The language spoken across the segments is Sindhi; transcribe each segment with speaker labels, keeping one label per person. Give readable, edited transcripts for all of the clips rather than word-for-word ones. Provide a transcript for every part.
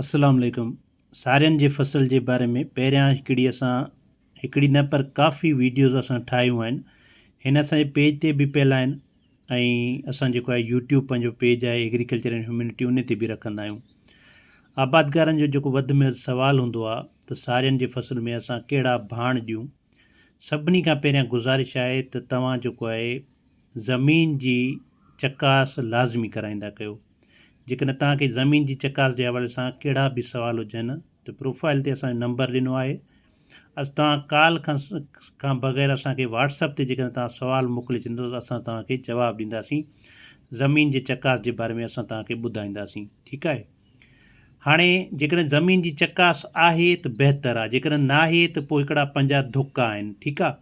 Speaker 1: السلام عليڪم سارين جي فصل جي باري ۾ پهريان هڪڙي اسان هڪڙي نه پر ڪافي ويڊيوز اسان ٺاهيون آهن هن اسان جي پيج تي به پيل آهن ۽ اسان جيڪو آهي يوٽيوب پنهنجو پيج آهي ايگريڪلچر اينڊ هيومينٽي ان تي به رکندا آهيون آبادگارن جو جيڪو وڌ ۾ وڌ سوال هوندو آهي ته سارين جي فصل ۾ اسان ڪهڙا ڀاڻ ڏيون سڀني کان پهريان گذارش آهي ته توهان جيڪو آهي زمين جي چڪاس لازمي ڪرائيندا ڪيو جيڪڏهن توهان کي زمين جي چڪاس جي حوالي سان ڪهڙا به سوال هجن ته پروفائل تي اسان جو نمبر ڏنو آهي اس توهان ڪال کان کان بغير اسان کي واٽس اپ تي جيڪڏهن توهان سوال موڪلي ڇڏيندو ته اسان توهان کي جواب ڏينداسين زمين جي چڪاس جي باري ۾ اسان توهان کي ٻڌائينداسين ٺيڪ آهي هاڻي جيڪڏهن زمين جي چڪاس آهي ته بهتر آهي جيڪڏهن ناهي ته پوء هڪڙا پنهنجا ڌڪا آهن ٺيڪ آهي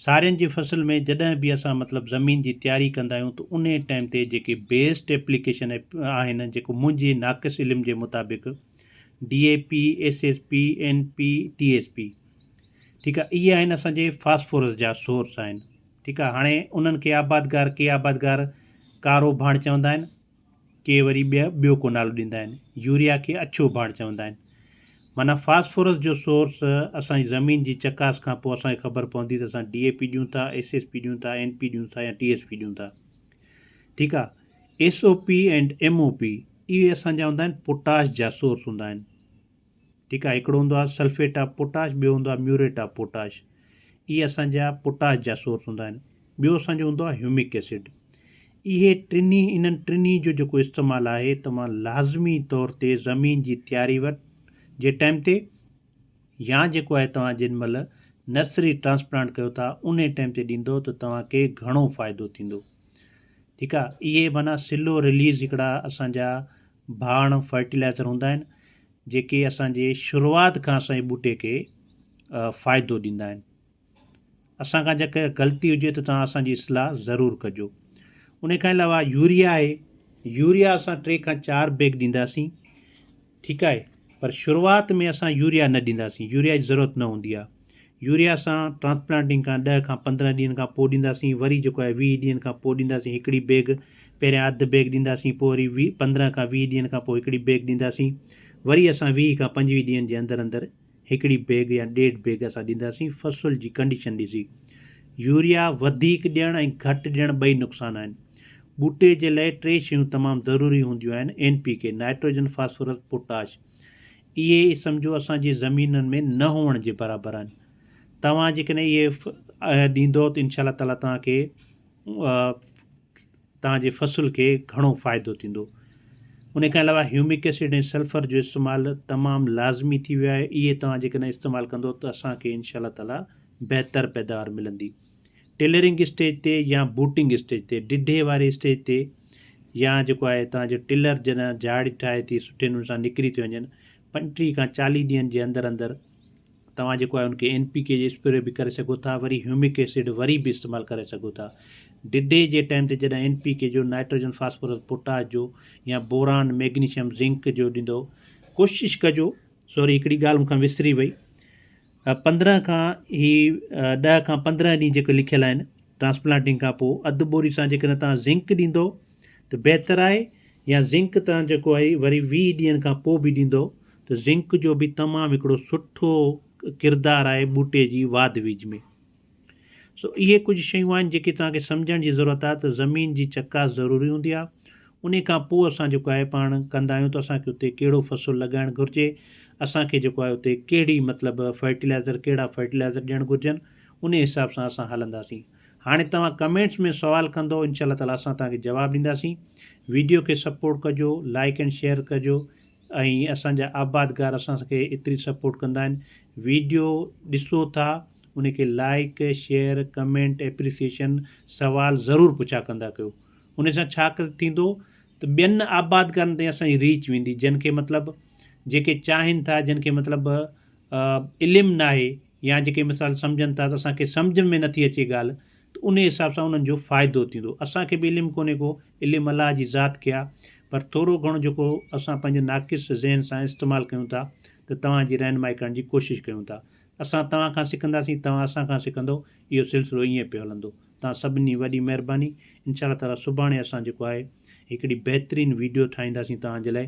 Speaker 1: سارين جي فصل ۾ جڏهن به اسان مطلب زمين جي تياري ڪندا آهيون ته انهي ٽائيم تي جيڪي بيسٽ ايپليڪيشن آهن جيڪو منهنجي ناقص علم جي مطابق D A P, S S P, N P, T S P ٺيڪ آهي اهي آهن اسان جي فاسفورس جا سورس آهن ٺيڪ آهي هاڻي انهن کي آبادگار ڪي آبادگار ڪارو ڀاڻ چوندا آهن ڪي وري ٻيا ٻيو ڪو نالو ڏيندا آهن. يوريا کي اڇو ڀاڻ چوندا آهن. معنيٰ فاسفورس جو سورس اسان جي زمين جي چڪاس کان پوء اسان کي خبر پوندي ته اسان ڊي اي پي ڏيون ٿا، ايس ايس پي ڏيون ٿا، اين پي ڏيون ٿا يا ٽي ايس پي ڏيون ٿا. ٺيڪ آ. S O P and M O P اهي اسان جا هوندا آهن پوٽاش جا سورس هوندا آهن. ٺيڪ آهي هڪڙو هوندو آهي سلفيٽ آف پوٽاش ٻيو هوندو آهي ميوريٽ آف پوٽاش اهي اسان جا پوٽاش جا سورس هوندا آهن ٻيو اسان جو هوندو آهي هيومڪ ايسڊ اهي ٽنهي انهن ٽنهي جو جيڪو استعمال آهي توهان لازمي طور تي زمين جي تياري وٽ جي ٽائيم تي يا جيڪو آهي توهان جن مهل نرسري ٽرانسپلانٽ ڪيو ٿا انهي ٽائيم تي ڏيندو ته توهان کي گهڻو فائدو ٿيندو ٺيڪ آهي اهي معنيٰ سلو رليز هڪڙا اسان جا ڀاڻ فرٽيلائزر هوندا آهن جيڪي اسان جي شروعات کان اسان جي ٻوٽي کي فائدو ڏيندا آهن اسان کان جيڪا غلطي هجي ته توهان اسان جي اصلاح ضرور ڪجو ان کان علاوه يوريا آهي يوريا اسان ٽي کان چار بيگ ڏينداسين ٺيڪ آهي پر شروعات ۾ اسان يوريا نه ڏينداسين يوريا جي ضرورت نه هوندي آهي يوريا اسان ٽرانسپلانٽنگ کان ڏهه کان 15 ڏينهن کان پوء ڏينداسين وري جيڪو آهي 20 ڏينهن کان پوء ڏينداسين هڪڙي بيگ پهريان اڌ بيگ ڏينداسين پوء وري 15 کان 20 ڏينهن کان پوء هڪڙي بيگ ڏينداسين وري اسان 20 کان 25 ڏينهن جي اندر اندر هڪڙي بيگ يا ڏيڍ بيگ اسان ڏينداسين فصل جي ڪنڊيشن ڏسي يوريا وڌيڪ ڏيڻ ۽ گهٽ ڏيڻ ٻئي نقصان آهن ٻوٽي جي لاء ٽي شيون تمام ضروري هونديون آهن N P K nitrogen phosphorus potash اهي سمجهو اسان جي زمينن ۾ نه هئڻ جي برابر آهن. توهان جيڪڏهن اهي ڏيندو ته انشاء الله تعاليٰ توهان کي توهان جي فصل کي گهڻو فائدو ٿيندو. ان کان علاوه هيومڪ ايسڊ ۽ سلفر جو استعمال تمام لازمي ٿي ويو آهي اهي توهان جيڪڏهن استعمال ڪندو ته اسان کي انشاء الله تعاليٰ بهتر پيداوار ملندي. ٽيلرنگ اسٽيج تي يا بوٽنگ اسٽيج تي ڊڍي واري اسٽيج تي يا جيڪو آهي توهان جو ٽلر جڏهن جهاڙي ٺاهي ٿي سٺي نموني سان نڪري ٿي وڃن 35 کان 40 ڏينهن جي اندر اندر توهان جيڪو آهي ان کي اين پي ڪي جي اسپري به ڪري سگهو ٿا وري هيومڪ ايسڊ وري به استعمال ڪري سگهو ٿا ڊڍي جي ٽائيم تي جڏهن اين پي ڪي جو نائٽروجن فاسفورس پوٽاش جو يا بوران ميگنيشيم زنڪ جو ڏيندو ڪوشش ڪجو سوري هڪڙي ڳالهه مون کان وسري وئي 15 کان هي 10 کان 15 ڏينهن جيڪي لکيل آهن ٽرانسپلانٽنگ کان پوء اڌ ٻوري سان جيڪڏهن توهان زنڪ ڏيندو ته بهتر آهي يا زنڪ توهان جيڪو آهي وري 20 ڏينهن کان پوء به ڏيندو ته زنڪ جو به تمام هڪڙو سٺو ڪردار آهي ٻوٽي جي واڌ ويجهه ۾ سو اهي ڪجهه شيون آهن جيڪي توهان کي سمجهڻ جي ضرورت آهي ته زمين جي چڪاس ضروري هوندي آهي انهي کان پوء اسان جيڪو آهي پاڻ ڪندا آهيون ته اسان کي اتي ڪهڙو فصل لڳائڻ گهرجي اسان کي جيڪو آهي اتي ڪهڙي مطلب فرٽيلائزر ڪهڙا فرٽيلائزر ڏيڻ گهرجن انهي حساب سان اسان هلنداسين هاڻي توهان ڪمينٽس ۾ سوال ڪندو انشاء الله تعالي اسان توهان کي جواب ڏينداسين ويڊيو کي سپورٽ ڪجو لائڪ اينڊ شيئر ڪجو ۽ اسان جا آبادگار اسان کي ايتري سپورٽ ڪندا آهن ويڊيو ڏسو ٿا ان کي لائيڪ شيئر ڪمينٽ ايپريسيئيشن سوال ضرور پڇا ڪندا ڪيو ان سان ڇا ٿيندو ته ٻين آبادگارن تائين اسان جي ريچ ويندي جن کي مطلب جيڪي چاهين ٿا جن کي مطلب علم ناهي يا جيڪي مثال سمجهن ٿا ته اسان کي سمجهه ۾ نٿي اچي ڳالهه ته ان حساب سان انهن جو فائدو ٿيندو اسان کي به علم ڪونهي ڪو علم الله جي ذات کي آهي پر ٿورو گهڻو جيڪو اسان پنهنجي ناقص ذهن سان استعمال ڪيون ٿا ته توهان جي رهنمائي ڪرڻ جي ڪوشش ڪيون ٿا اسان توهان کان سکنداسين توهان اسان کان سکندو اهو سلسلو ائين پيو هلندو توهان سڀني جي وڏي مهرباني انشاء الله تعالي سڀاڻي اسان جيڪو آهي هڪڙي بهترين ويڊيو ٺاهينداسين توهان جي لاء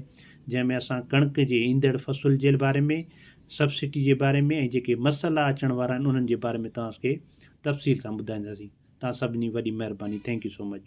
Speaker 1: جنهن ۾ اسان ڪڻڪ جي ايندڙ فصل جي باري ۾ سبسڊي جي باري ۾ ۽ جيڪي مسئلا اچڻ وارا آهن انهن جي باري ۾ توهان کي تفصيل سان ٻڌائينداسين. توهان سڀني وڏي مهرباني thank you so much.